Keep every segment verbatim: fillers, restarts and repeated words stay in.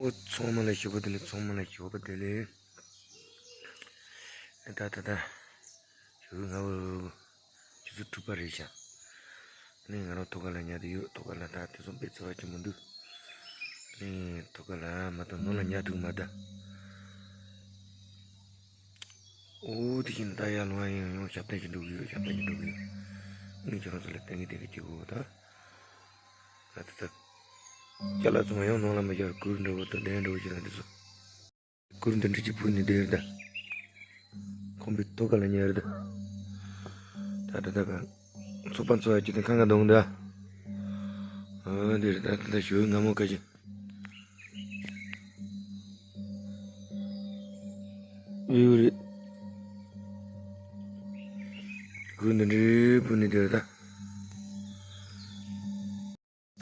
ཨོ། ཚང་མ་ལ་ཞོགས་པ་བདེ་ལེགས། ཚང་མ་ལ་ཞོགས་པ་བདེ་ལེགས། ད་ད་ད། ཞོགས་སྔ་པོ། ཆུ་ཚོད་དྲུག་པ་རེད་ཤག་ནི་ང་རང་ཐོག་ཁ་ལ་ཉལ་དུ་ཡོད། ཐོག་ཁ་ལ་ད་དེ་ཚོ་དཔེ་འཚོ་བ་ཅི་མི་འདུག་ནི་ཐོག་ཁ་ལ་མ་གཏོགས་ནང་ལ་ཉལ་ཐུབ་མ་ད། ཨོ་དེ་བཞིན་ད་ཡར་ལོང་ཡང་ཡང་ཞབས་བརྟན་ཞིག་འགྲོ་གི་ཡོད། ཞབས་བརྟན་ཞིག་འགྲོ་གི་ཡོད། ནི་ཁྱེད་རང་ཚོ་ལ་བསྟན་གི་བསྟན་གི་བྱེད་དགོས་ད། ད་ད་ད། ཅ་ལག་ཚང་མ་ཡང་ནང་ལ་མ་བཞག་གུར་འདྲ་བོ་དང་གདན་འདྲ་བོ་ཞིག་ལ་འདི་ཚོ། གུར་འདི་འདྲ་ཅིག་ཕུབ་ནས་བསྡད་ཡོད་ད། ཁང་པའི་ཐོག་ཁ་ལ་ཉལ་ཡོད་ད། ད་ད་ད་ད། ཚོགས་པ་འཚོགས་ཡ་ཅིག་དང་ཁ་ཁ་གདོང་ད། ཨ་འདི་རེད་ད། ད་ད་ཞོགས་སྔ་མོ་ཁ་ཅིག་ཡོད་རེད། གུར་འདི་འདྲ་ཕུབ་ནས་བསྡད་ཡོད་ད།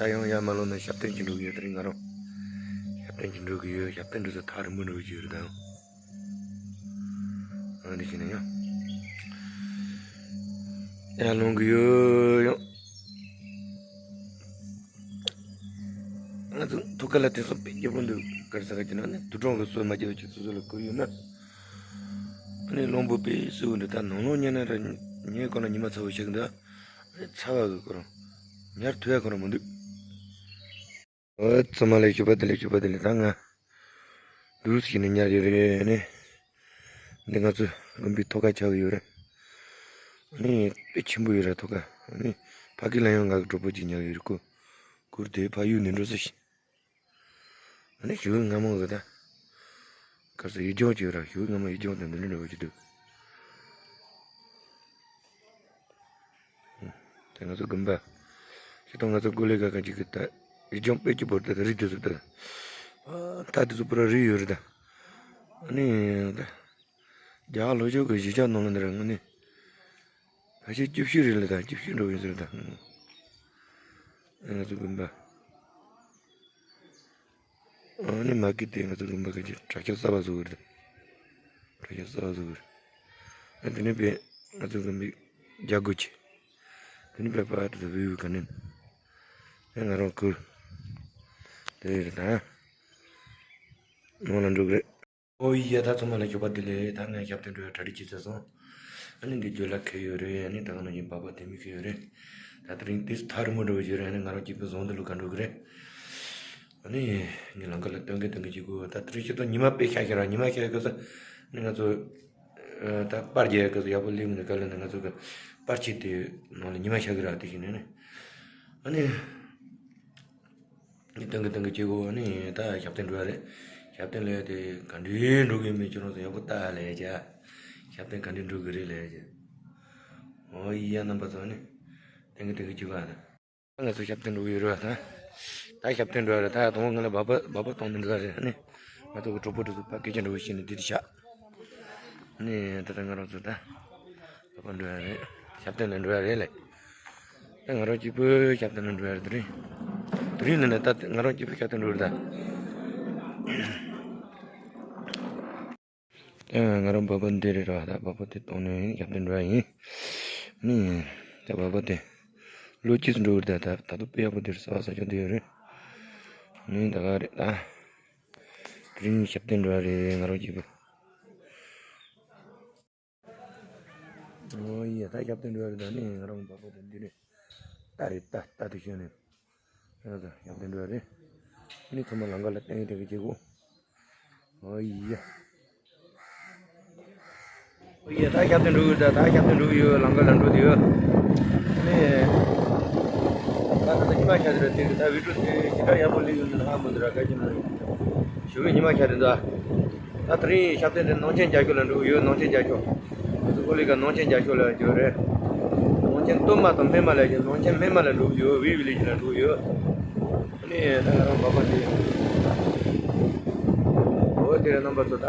ད་ཡང་ཡར་མ་ལོང་ན་ཞབས་བརྟན་གྱི་འགྲོ་གི་ཡོད། དེ་རིང་ང་རང་ཞབས་བརྟན་གྱི་འགྲོ་གི་ཡོད། ཞབས་བརྟན་འགྲོ་ས་ཐག་རིང་པོ་འགྲོ་གི་ཡོད་རེད་ད། ཨ་འདི་བྱས་ན་ཡང་ཡར་ལོང་གི་ཡོད་ཡང་། ང་ཚོ་ཐོག་ཁ་ལ་དེང་སང་དཔེ་སྐྱིད་པོ་འདུག་ག་རེ་ཟེར་གྱི་ན་ནི་དུད་འགྲོ་གི་སོ་མ་རྒྱབ་ཀྱི་ཚོ་ཚོ་ལ་བསྐུར་ཡོད་ན། ཨ་ནི་གླང་པོ་དཔེ་སུ་འདི་ད་ནང་ལོགས་ཉལ་ན་ར་ཉལ་གོ་ན་ཉི་མ་ཚ་བོ་ཞིག་འདུག་ཨ་ནི་ཚ་བ་གི་ཁོ་རང་ཉལ་ཐུབ་ཡ་ཁོ་རང་མི་འདུག་ཨོ་ཚང་མ་ལ་ཞོགས་པ་བདེ་ལེགས། ཞོགས་པ་བདེ་ལེགས། ད་ང་འདུག་སེ་ནས་ཉལ་ཡོད་རེད་ནི། འདི་ང་ཚོ་དགོན་པའི་ཐོག་ཁ་ཆགས་ཡོད་རེད། ཨ་ནི་དཔེ་ཆེན་པོ་ཡོད་རེད་ཐོག་ཁ། ཨ་ནི་ཕ་གི་ལ་ཡང་ང་གི་གྲོགས་པོ་ཅིག་ཉལ་ཡོད་རེད་ཁོ། གུར་དེ་ཕ་ཡུལ་ནས་འགྲོ་ས་ཞིག་ཨ་ནི་ཞོགས་སྔ་མོ་གི་ད། ག་རེ་ཟེར་ཡུལ་ལྗོངས་ཅིག་ཡོད་ར། ཞོགས་སྔ་མོ་ཡུལ་ལྗོངས་དང་འདི་འདྲ་འདྲ་བོ་ཅིག་འདུག་དེ་ང་ཚོ་དགོན་པ། སྤྱིར་བཏང་ང་ཚོ་ཀོ་ལི་ག་ག་ཅིག་གི་ད་ཡུལ་ལྗོངས་དཔེ་སྐྱིད་པོ་རེད་ད། རི་དེ་ཚོ་ད། ཨ་ད་དེ་ཚོ་པུ་ར་རི་ཡོད་རེད་ད། ཨ་ནི་ད། རྒྱ་གར་ལྷོ་ཕྱོགས་ཀྱི་གཞིས་ཆགས་ནང་ལ་འདི་ར་ང་ནི། ཕལ་ཆེར་བཅུ་བཞི་རེད་ལ་ད། བཅུ་བཞི་འགྲོ་ཡིན་ཟེར་ད། ང་ཚོ་དགོན་པ། ཨ་ནི་མ་གི་དེ་ང་ཚོ་དགོན་པ་གི་གྲྭ་ཤག་གསར་པ་བཟོ་གི་རེད། གྲྭ་ཤག་གསར་པ་བཟོ་གི་རེད། ཨ་དེ་ནས་པས་ང་ཚོ་དགོན་པའི་རྒྱ་སྒོ་ཆེ། དེ་ནས་པས་པ་དེ་ཚོ་བེའུ་ག་ནས། ཨ་ང་རང་ཁུར། དེ་རེད་ད། ནང་ལ་འགྲོ་གི་རེད། ཨོ་ཡ། ད་ཚང་མ་ལ་ཞོགས་པ་བདེ་ལེགས། ད་ངས་ཞབས་བརྟན་འགྲོ་ཡ་གྲ་སྒྲིག་བྱས་ཚར་སོང་། ཨ་ནི་འདི་ཇོ་ལ་ཁེལ་ཡོད་རེད། ཨ་ནི་ད་ག་ནང་བཞིན་སྦག་སྦག་དེ་མི་ཁེལ་ཡོད་རེད། ད་དེ་རིང་དེ་ཐག་རིང་མོ་འགྲོ་བ་ཞིག་རེད། ཨ་ནི་ང་རང་གཅིག་པུ་བཟང་དུ་ལུག་ག་འགྲོ་གི་རེད། ཨ་ནི་ངས་ལམ་ཁ་ལ་སྟོན་གི་སྟོན་གི་བྱེད་དགོས། ད་དེ་རིང་ཤི་ཏོ་ཉི་མ་དཔེ་ཤར་ཤར་ར། ཉི་མ་ཤར་གི་ས་ཨ་ནི་ང་ཚོ་ད་པར་རྒྱག་གི་ས་ཡག་པོ་སླེབས་མི་འདུག་ག་ལ་ནི་ང་ཚོ་གི་པར་ཆས་དེ་ནང་ལ་ཉི་མ་ཤར་གི་ར། དེ་བཞིན་ནས་ཨ་ནི། ནི་སྟོན་གི་སྟོན་གི་བྱེད་དགོས། ནི་ད་ཞབས་བརྟན་འགྲོ་ཡ་རེད། ཞབས་བརྟན་ལས་དེ་ག་འདྲའི་འགྲོ་གི་མེད་ཁྱོད་རང་ཚོ་ཡག་པོ་ལྟ་ལས་བྱ། ཞབས་བརྟན་ག་འདྲའི་འགྲོ་གི་རེད་ལས་བྱ། ཨོ་ཡ། རྣམ་པ་ཚོ་ནི་སྟོན་གི་སྟོན་གི་བྱེད་དགོས་ཨ་ད། ང་ཚོ་ཞབས་བརྟན་འགྲོ་གི་ཡོད་རེད་བ་ད། ད་ཞབས་བརྟན་འགྲོ་ཡ་རེད། ད་དང་པོ་ང་ལ་སྦག་སྦག་སྦག་སྦག་གཏོང་ནི་འགྲོ་ཡ་རེད། ནི་ང་ཚོ་གི་གྲོགས་པོ་དེ་ཚོ་ཕ་སྐད་ཆ་འདྲ་བོ་བཤད་ནས་འདི་དེ་བཞག་ནི་ད་ལྟ་ང་རང་ཚོ་ད། ལོག་པ་འགྲོ་ཡ་རེད། ཞབས་བརྟན་ལ་འགྲོ་ཡ་རེད་ལས། ད་ང་རང་གཅིག་པུ་ཞབས་བརྟན་ལ་འགྲོ་ཡ་རེད། དེ་རིང་། དེ་རིང་ནས་ནས་ད་ང་རང་གཅིག་པུ་ཞབས་བརྟན་འགྲོ་རེད་ད། ད་ང་རང་སྦག་སྦག་འདི་རེད་ར། ད་སྦག་སྦག་དེ་གཏོང་ནས་ཞབས་བརྟན་འགྲོ་ཡ་ཡིན། ནི་ད་སྦག་སྦག་དེ་ལོ་གཅིག་སུ་འགྲོ་གི་རེད་ད། ད་ད་དུང་དཔེ་ཡག་པོ་དེར་ས་བ་ས་ཆ་འདི་ཡོད་རེད། ནི་ད་ག་རེད་ད། དེ་རིང་ཞབས་བརྟན་འགྲོ་ཡ་རེད་ང་རང་གཅིག་པུ། ཨོ་ཡ། ད་ཞབས་བརྟན་འགྲོ་ཡ་རེད་ད། ནི་ང་རང་སྦག་སྦག་དེ་འདི་ནས་ལྟ་རེད་ད། ལྟ་དེ་ཤོད་ནས་ང་ཚོ་ཞབས་བརྟན་འགྲོ་ཡ་རེད། ནི་ཚང་མ་ལམ་ཁ་ལ་བསྟན་དེ་གི་བྱེད་དགོས། ཨོ་ཡ། ཨོ་ཡ། ད་ཞབས་བརྟན་འགྲོ་གི་ད། ད་ཞབས་བརྟན་འགྲོ་གི་ཡོད། ལམ་ཁ་ལ་འགྲོ་དེ་ཡོད། ནི་ད་ད་ད་ཉི་མ་ཤར་དེ་ར། དེ་གི་ད་བི་ཌིའོ་དེ་ཞེ་དྲག་ཡག་པོ་སླེབས་ཡོད་ནི་ཧ་མི་འདུག་ར། ག་ཅི་ན་ཞུ་བའི་ཉི་མ་ཤར་དེ་འདུག་ད་དེ་རིང་ཞབས་བརྟན་དེ་ནང་ཆེན་རྒྱ་ཤོད་ལ་འགྲོ་གི་ཡོད། ནང་ཆེན་རྒྱ་ཤོད། ང་ཚོ་ཀོ་ལི་ག་ནང་ཆེན་རྒྱ་ཤོད་ལ་འགྱོ་རེད། ནང་ཆེན་སྟོད་མ་དང་སྨད་མ་ལ་ཡོད། ནང་ཆེན་སྨད་མ་ལ་འགྲོ་གི་ཡོད། ཝི་ཝི་ལེ་ཇི་ལ་འགྲོ་གི་ཡོད། ཨ་ནི་ད་ང་རང་སྦག་སྦག་དེ། འོ་དེ་རེད་རྣམ་པ་ཚོ། ད་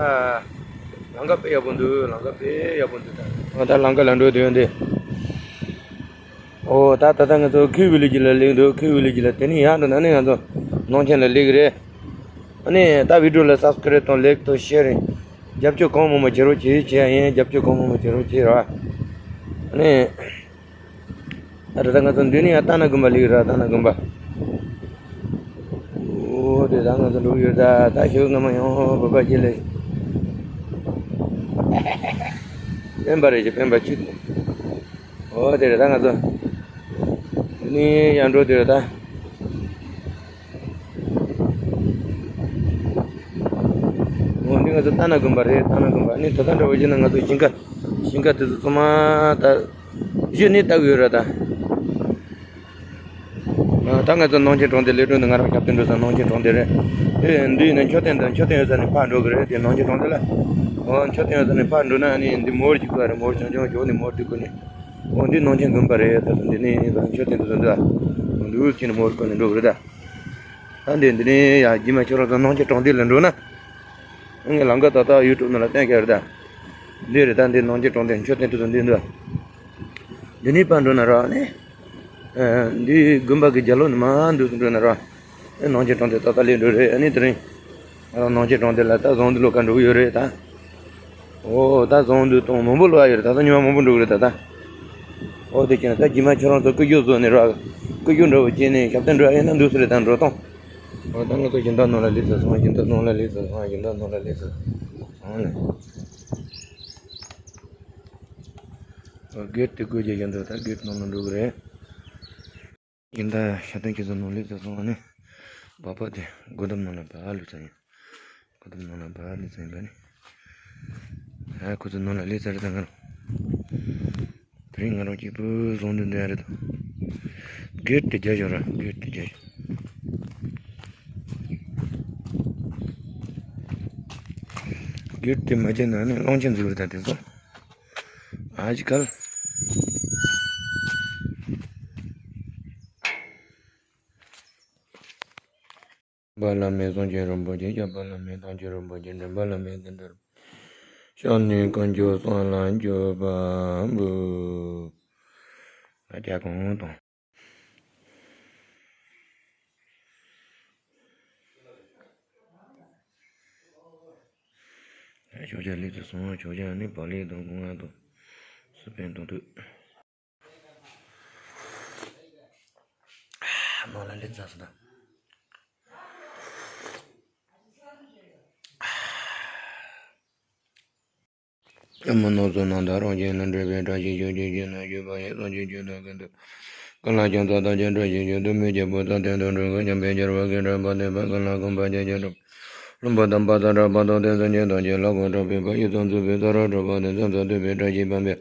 ལམ་ཁ་དཔེ་ཡག་པོ་འདུག་ལམ་ཁ་དཔེ་ཡག་པོ་འདུག་ད་ད་ལམ་ཁ་ལ་འགྲོ་དེ་ཡོད་འདི། ཨོ་ད་ད་ལྟ་ང་ཚོ་ཁེ་ཝི་ལེ་ཇི་ལ་སླེབས་འདུག་ཁེ་ཝི་ལེ་ཇི་ལ། དེ་ནས་ཡར་འགྲོ་ན་ནི་ང་ཚོ་ནང་ཆེན་ལ་སླེབས་ཀྱི་རེད། ཨ་ནི་ད་བི་ཌིའོ་ལ་སབ་སི་ཀ་རེབ་དང་ལེག་དང་ཤེར་རྒྱབ་སྐྱོར་གང་མང་མང་བྱེད་རོགས་བྱེད་བྱེད་ཡ་ཡིན། རྒྱབ་སྐྱོར་གང་མང་མང་བྱེད་རོགས་བྱེད་ར། ཨ་ནི་ད་ད་ལྟ་ང་ཚོ་འདི་ནས་ཡར་སྟག་སྣ་དགོན་པ་སླེབས་ཀྱི་རེད། སྟག་སྣ་དགོན་པ། ཨོ་ ད་ང་ཚོ་འགྲོ་གི་ཡོད། ད་ད་ཞོགས་སྔ་མོ་ཡང་བོད་པ་ཅིག་ལས། སྤེན་པ་རེད་ཅེས། སྤེན་པ་གཅིག་འོ་དེ་རེད། ད་ང་ཚོ་ནི་ཡར་འགྲོ་དེ་རེད་ད། འོ་འདི་ང་ཚོ་སྟག་སྣ་དགོན་པ་རེད། སྟག་སྣ་དགོན་པ། ནི་ད་ལྟ་འདྲ་བོ་བྱས་ན་ང་ཚོ་ཞིང་ཁ་ཞིང་ཁ་དེ་ཚོ་ཚང་མ་ད་གཞི་ནས་ལྟ་གི་ཡོད་རེད་ད། ད་ང་ཚོ་ནང་ཆེན་གྲོང་སྡེ་སླེབས་འགྲོ་ནི། ང་རང་ཞབས་བརྟན་འགྲོ་ས་ནང་ཆེན་གྲོང་སྡེ་རེད། ཨེ་འདི་ནི་མཆོད་རྟེན་དང་། མཆོད་རྟེན་ཡོད་ས་ནས་ཕར་འགྲོ་གི་རེད། དེ་ནང་ཆེན་གྲོང་སྡེ་ལ། འོ་མཆོད་རྟེན་ཡོད་ས་ནས་ཕར་འགྲོ་ན་ནི་འདི་མོར་གཅིག་པ་རེད། མོར་ཆུང་ཆུང་ཞོགས་ནས་མོར་གཅིག་གོ་ནི། འོ་འདི་ནང་ཆེན་དགོན་པ་རེད། ད་འདི་ནི་ང་མཆོད་རྟེན་དུ་ཟིན་འདུག་འདུག་ཟེར་ནས་མོར་གོ་ནས་འགྲོ་གི་རེད་ད། ད་འདི་འདི་ནི་ཡ་རྗེས་མ་ཁྱོད་རང་ཚོ་ནང་ཆེན་གྲོང་སྡེ་ལ་འགྲོ་ན། ངས་ལམ་ཁ་ད་ལྟ་ཡུ་ཊུབ་ནང་ལ་བསྟན་གི་རེད་ད། འདི་རེད་ད། འདི་ནང་ཆེན་གྲོང་སྡེ་མཆོད་རྟེན་དུ་ཟིན་འདི་འདུག་འདི་ནས་ཕར་འགྲོ་ན་ར་ནི། ཨ་འདི་དགོན་པ་གི་རྒྱབ་ལོགས་ནས་མར་འདུག་སེ་འགྲོ་ན་ར། ཨེ་ནང་ཆེན་གྲོང་སྡེ་ཏག་ཏག་སླེབས་འགྲོ་རེད། ཨ་ནི་དེ་རིང་ང་རང་ནང་ཆེན་གྲོང་སྡེ་ལ་ད་ཟངས་དུ་ལོག་ག་འགྲོ་གི་ཡོད་རེད་ད། འོ་ད་ཟངས་དུ་གཏོང་མང་པོ་ལོག་ཡོད་རེད། ད་ད་ཉི་མ་མང་པོ་འགྲོ་གི་རེད་ད་ད། འོ་དེ་བྱས་ན་ད་རྗེས་མ་ཁྱོད་རང་ཚོ་སྐུ་ཞབས་བཟོས་ནས་ར། སྐུ་ཞབས་འདྲ་བོ་བྱས་ནས་ཞབས་བརྟན་འགྲོ་ཡ་ཡིན་ན་འདུག་སེ་རེད་ད། འགྲོ་སྟངས། འོ་ད་ང་ཚོ་སྦྱིན་བདག་ནང་ལ་སླེབས་ཚར་སོང་། སྦྱིན་བདག་ནང་ལ་སླེབས་ཚར་སོང་། སྦྱིན་བདག་ནང་ལ་སླེབས་ཚར་སོང་ལེ། འོ་གེ་ཊི་དེ་བཀོད་རྒྱུ་ཡིན་འདུག་ད་གེ་ཊི་ནང་ལ་འགྲོ་གི་རེད། ཡིན་ད་ཞབས་བརྟན་ཁྱེད་ཚོ་ནང་སླེབས་ཚར་སོང་། ཨ་ནི་སྦག་སྦག་དེ་སྒོ་འགྲམ་ནང་ལ་ཕར་ལུས་ཚར་ཡིན། སྒོ་འགྲམ་ནང་ལ་ཕར་ལུས་ཚར་ཡིན་པ་ནི། ཨ་ཁོ་ཚོ་ནང་ལ་སླེབས་ཚར་རེད་ད། ང་རང་དེ་རིང་ང་རང་གཅིག་པུ་ཟངས་དུ་འདུག་ཡ་རེད་ད། གེ་ཊི་དེ་རྒྱག་ཞོག་ར། གེ་ཊི་དེ་རྒྱག་ཞོག་གེ་ཊི་དེ་མ་བརྒྱབ་ན་ནི་གླང་ཆེན་འཛུལ་རེད་ད་དེ་ཚོ། ཨ་ཅི་ཀལ། བླ་མེད་སངས་རྒྱས་རིན་པོ་ཆེ། སྐྱབས་བླ་མེད་ཐམས་ཅད་རིན་པོ་ཆེ། འདྲེན་པ་བླ་མེད་དོན་གྲུབ། ཤར་ནས་དཀོན་མཆོག་གསུམ་ལ་མཆོད་པ་འབུལ། ང་རྒྱལ་གོང་དང་། ཕྱོགས་ཆ་ལེགས་སུ་སོང་། ཕྱོགས་ཆ་ནི་བག་ལེབ་དང་སྒོ་ང་དང་སི་པན་དང་དུ། ནང་ལ་སླེབས་ཚར་སོང་ད། ཨེ་མ་ནོར་སོང་ན་ད་རང་བཞིན་ལ་འབྲེལ་བའི་བཀྲ་ཤིས་ཤོག་ཅིག་ཅེས་ན་ཞུས་པ་ཡིན། སངས་རྒྱས་ཆོས་དང་ཀུན་ཏུ་ཀུན་ལ་ཕྱག་འཚལ་བདག་ཀྱང་བཀྲ་ཤིས་ཤོག །སྡུག་བསྔལ་རྒྱལ་པོ་ས་སྟེང་དུ་འགྲོ་ཀུན། འཁྱམས་པའི་རྒྱལ་བ་ཀུན་འདྲ་བ་དེ་དག་ཀུན་ལ་གོམས་པ་ཆེ་ཆེར་སྒྲོལ། ལྷུན་པོ་དང་བ་དན་དྲག་པོ་དང་ལྡན་དུ་སྙིང་དང་བཅས་ལ་གོ་ཁྲབ་ཕུལ་བ་ཡི་དམ་ཚིག་པའི་ཚ་རོ་གྲགས་པ་དང་སེམས་ཙམ་ཐུབ་པའི་བཀྲ་ཤིས་པདྨས་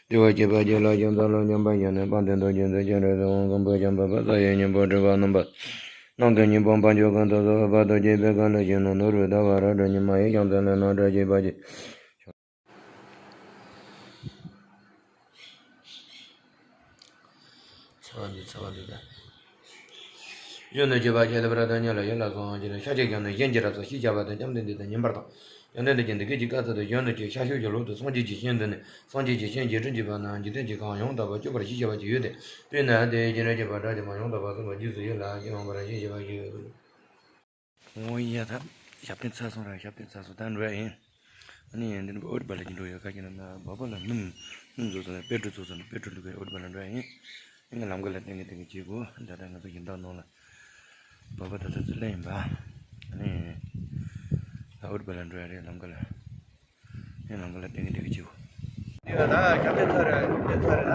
བདེ་བར་གཤེགས་པ་ཁྱེད་ལ་ཕྱག་འཚལ་ལོ། འཁྱམས་པ་ཡོངས་ནས་དཔའ་བརྟུལ་དུ་སྐྱེ་ཚུལ་ཁྱེད་རང་གསོལ་བ་མགོན་པོ་བྱམས་པ་དཔལ་ས་ཡི་སྙིང་པོ་སྒྲུབ་པ་རྣམ་པ། ནམ་མཁའི་སྙིང་པོ་དཔལ་མཆོག་ཀུན་ཏུ་སྩོལ་བ་དཔལ་དུ་གཤེགས་པའི་མཁའ་ལ་གཤེགས་ནས་ནོར་བུའི་ཟླ་བ་རབ་ཏུ་ཉི་མ་ཡི་ཕྱག་འཚལ་ལོ། ནམ་མཁའ་གཤེགས་པ་ཁྱེད། ཚ་བ་འདི་ཚ་བ་འདི་ད། གཞོན་ནུ་སྐྱེས་པ་ཁྱེད་ལ་བར་དུ་ཉལ་ལ་ཡོད་ལ་སོང་ཅི་ན་ཤ་ཆེ་ཀྱང་ནི་གཞན་གྱི་རབ་ཏུ་ཤེས་བྱ་བ་དང་། བཅོམ་ལྡན་འདས་དང་མཉམ་པར་དང་། བཅོམ་ལྡན་འདས་ཀྱིས་འདི་སྐད་ཅེས་བཀའ་སྩལ་ཏོ། གཞོན་ནུ་ཁྱོད་ཤ་ཤོད་ཀྱི་ལུགས་དང་སངས་རྒྱས་ཀྱི་ཞིང་དུ་ནི་སངས་རྒྱས་ཀྱི་ཞིང་རྗེས་དྲན་གྱི་བར་ན་འཇིག་རྟེན་གྱི་ཁམས་ཡང་དག་པར་སྤྱོད་པར་ཤེས་བྱ་བ་ཅིག་ཡོད་དེ། དཔེར་ན་དེ་སྤྱན་རས་གཟིགས་དང་བྲག་ཅའི་མ་ཡང་དག་པར་གསུངས་པ་རྗེས་སུ་ཡི་རང་ལ་ཡང་ཡང་བར་ཤེས་བྱ་བ་ཅིག་ཡོད། འོ་ཡ་ད། ཞབས་བརྟན་ཚར་སོང་ར། ཞབས་བརྟན་ཚར་སོང་ད་འགྲོ་ཡ་ཡིན། ཨ་ནི་འདི་ནི་ཨོ་ཊི་པ་ལ་ཅིག་འགྲོ་ཡོད་ཁ་ཅིག་ན་ན་སྦག་སྦག་ལ་སྣུམ་སྣུམ་བཟོ་ས་ནི་པེ་ཊྲོལ་བཟོ་ས་ནི་པེ་ཊྲོལ་འདུག་གས། ཨོ་ཊི་པ་ལ་འགྲོ་ཡ་ཡིན། ཨ་ནི་ལམ་ཁ་ལ་བསྟན་གི་བསྟན་གི་བྱེད་དགོས། ད་ལྟ་ང་ཚོ་སྦྱིན་བདག་ནང་ལ་སྦག་སྦག་ད་ད་ཚུར་སླེབས་ཡིན་པ། ཨ་ནི་ད་ཨོ་ཊི་པ་ལ་འགྲོ་ཡ་རེད་ལམ་ཁ་ལ། ཨེ་ནང་ཁ་ལ་བསྟན་གི་བསྟན་གི་བྱེད་དགོས། དེ་ལ་ད་ཞབས་བརྟན་ཚར་རེད། བརྟན་ཚར་རེད་ད།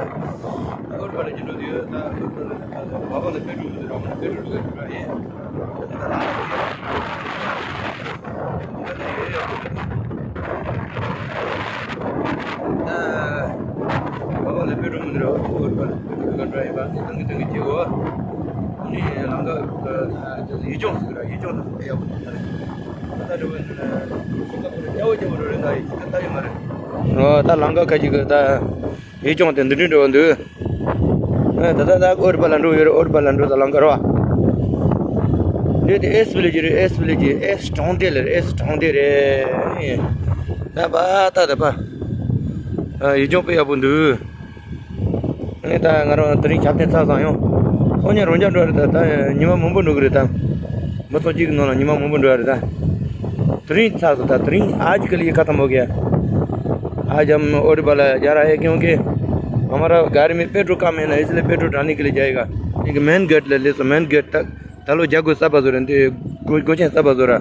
ཨོ་ཊི་པ་ལ་ཅིག་འགྲོ་དུས་ད་སྦག་སྦག་ལ་པེ་ཊྲོལ་འདུག་ར། པེ་ཊྲོལ་འདུག་གས་འགྲོ་ཡ་ཡིན། ཨོ་ད་ལམ་ཁ་ཁ་ཅིག་གི་ད། ཡུལ་ལྗོངས་དེ་འདི་འདྲའི་འགྲོ་འདུག་ཨ་ད་ད་ད་ཨོ་ཊི་པ་ལ་འགྲོ་ཡོད་རེད། ཨོ་ཊི་པ་ལ་འགྲོ་ད་ལམ་ཁ་རེད་བ། འདི་དེ་ཨེ་སི་བི་ལེ་ཇི་རེད། ཨེ་སི་བི་ལེ་ཇི། ཨེ་སི་གྲོང་སྡེ་ལ་རེད། ཨེ་སི་གྲོང་སྡེ་རེད། ད་པ་ད་ད་པ། ཨ་ཡུལ་ལྗོངས་དཔེ་ཡག་པོ་འདུག་ཨ་ནི་ད་ང་རང་དེ་རིང་ཞབས་བརྟན་ཚར་སོང་ཡང་། སང་ཉིན་རང་འཇགས་འགྲོ་རེད་ད། ད་ཉི་མ་མང་པོ་འགྲོ་གི་རེད་ད། མི་ཚོགས་གཅིག་གི་ནང་ལ་ཉི་མ་མང་པོ་འགྲོ་ཡ་རེད་ད། དེ་རིང་ཚར་སོང་ད། དེ་རིང་ཨ་ཅི་ཀ་ལི་ཡི་ཁ་ཐང་མོ་གི། ཨ་ཇམ་ཨོ་རི་བ་ལ་ཡ་ར་ཧེ་ཀྱོང་གི། ཧ་མ་ར་ག་རི་མེ་པེ་ཊྲོ་ཀ་མེ་ན་ཨི་ཙི་ལེ་པེ་ཊྲོ་ཌ་ནི་ཀི་ལི་ཇ་ཡེ་ག། ནི་གི་མེན་གེ་ཊ་ལ་ལེ་སོ། མེན་གེ་ཊ་ད་ད་ལོ་རྒྱ་གོས་ས་པ་ཟོ་རེ་འདི། སྒོ་སྒོ་ཆེན་གསར་པ་བཟོ་ར།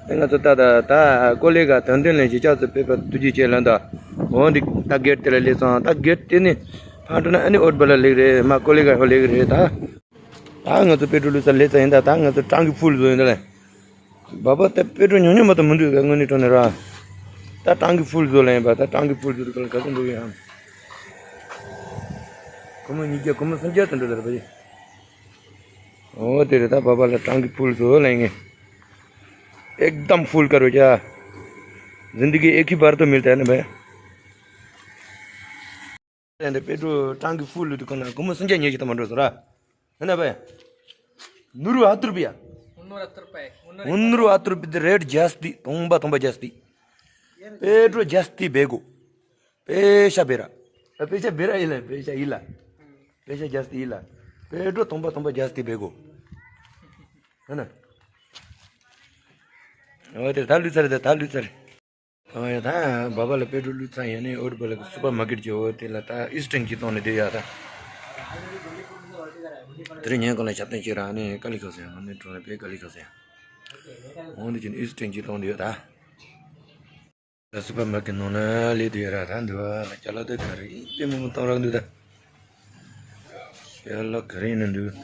ཨེ་ང་ཚོ་ད་ད་ད་ཀོ་ལི་ག་དོན་ལྡན་ལེན་ཞིག་ཅག་ཚོ་ཕེབས་པ་ཐུགས་རྗེ་ཆེ་ལན་ད། འོ་འདི་ད་གེར་དེ་ལ་སླེབས་སོང་། ད་གེར་དེ་ནི་ཕར་འགྲོ་ན་ཨ་ནི་ཨོ་ཊི་བ་ལ་སླེབས་རེད། མ་ཀོ་ལི་ག་ཧོ་སླེབས་རེད་ད། ད་ང་ཚོ་པེ་ཊྲོལ་བླུགས་ས་སླེབས་ས་ཡིན་ད། ད་ང་ཚོ་ཊང་ཀི་ཕུལ་བཟོ་ཡིན་ད་ལེ། བ་བ་ད་པེ་ཊྲོལ་ཉུང་ཉུང་མ་གཏོགས་མི་འདུག་ག་དངོས་གནས་དྲང་གནས་ར། ད་ཊང་ཀི་ཕུལ་བཟོ་ལ་ཡིན་པ། ད་ཊང་ཀི་ཕུལ་བཟོ་དུས་ག་ལ་ག་ཚོད་འགྲོ་གི་ཡང་། སྒོར་མོ་ཉིས་བརྒྱ་སྒོར་མོ་སུམ་བརྒྱ་ཙམ་འགྲོ་ད་རེད་པ་ཡི། འོ་དེ་རེད། ད་བ་བ་ལ་ཊང་ཀི་ཕུལ་བཟོ་ལ་ཡིན། एकदम फुल करो क्या। जिंदगी एक ही बार तो मिलता है ना भाई। ད་པེ་ཊྲོལ་ཊང་ཀི་ཕུལ་བླུགས་དུས་ག་ལ་སྒོར་མོ་སུམ་བརྒྱ་ཉིས་བརྒྱ་ཙམ་མ་འགྲོ་ཟེར་ར། ཧེ་ན་བས། ནུ་རུ་ཨ་ཏུར་པི་ཡ། ཨུ་ནུ་རུ་ཨ་ཏུར་པི་ཡ། ཨུ་ནུ་རུ་ཨ་ཏུར་པི་དེ་རེད་ཇཱསྟི། དང་པོ་དང་པོ་ཇཱསྟི། པེ་ཏྲོ་ཇཱསྟི་བེ་གོ། པེ་ཤ་བེ་ར། ཨ་པེ་ཤ་བེ་ར་ཡི་ལ། པེ་ཤ་ཡི་ལ། པེ་ཤ་ཇཱསྟི་ཡི་ལ། པེ་ཏྲོ་དང་པོ་དང་པོ་ཇཱསྟི་བེ་གོ། ཧེ་ན། འོ་དེ་ད་ལུས་ཚར། ད་ད་ལུས་ཚར། ཨ་ཡ་ད་བ་བ་ལ་པེ་ཏྲོལ་བླུགས་ཚར་ཡ་ནི་ཨོ་ཊི་བ་ལ་སུ་པར་མར་ཀེཊ་ཅིག་འོ་དེ་ལ་ད་ཨིས་ཊིང་ཅིག་བཏང་ནས་བསྡད་ཡ་ད། དེ་རིང་ཉིན་གང་ལ་ཞབས་བརྟན་ཅིག་རག་ནས་དཀའ་ལས་ཁག་སོང་ཡ། ང་ནི་གྲོང་ལ་དཔེ་དཀའ་ལས་ཁག་སོང་ཡ། འོ་འདི་ཅིག་ཨིས་ཊིང་ཅིག་བཏང་བསྡད་ཡོད་ད། ད་སུ་པར་མར་ཀེཊ་ནང་ན་སླེབས་བསྡད་ཡོད་ར། ད་འདི་བ་ཅ་ལག་དེ་ག་རེ་དཔེ་མང་པོ་བཏང་རག་འདུག་ད། ཅ་ལག་ག་རེ་ཡིན་ན་འདུག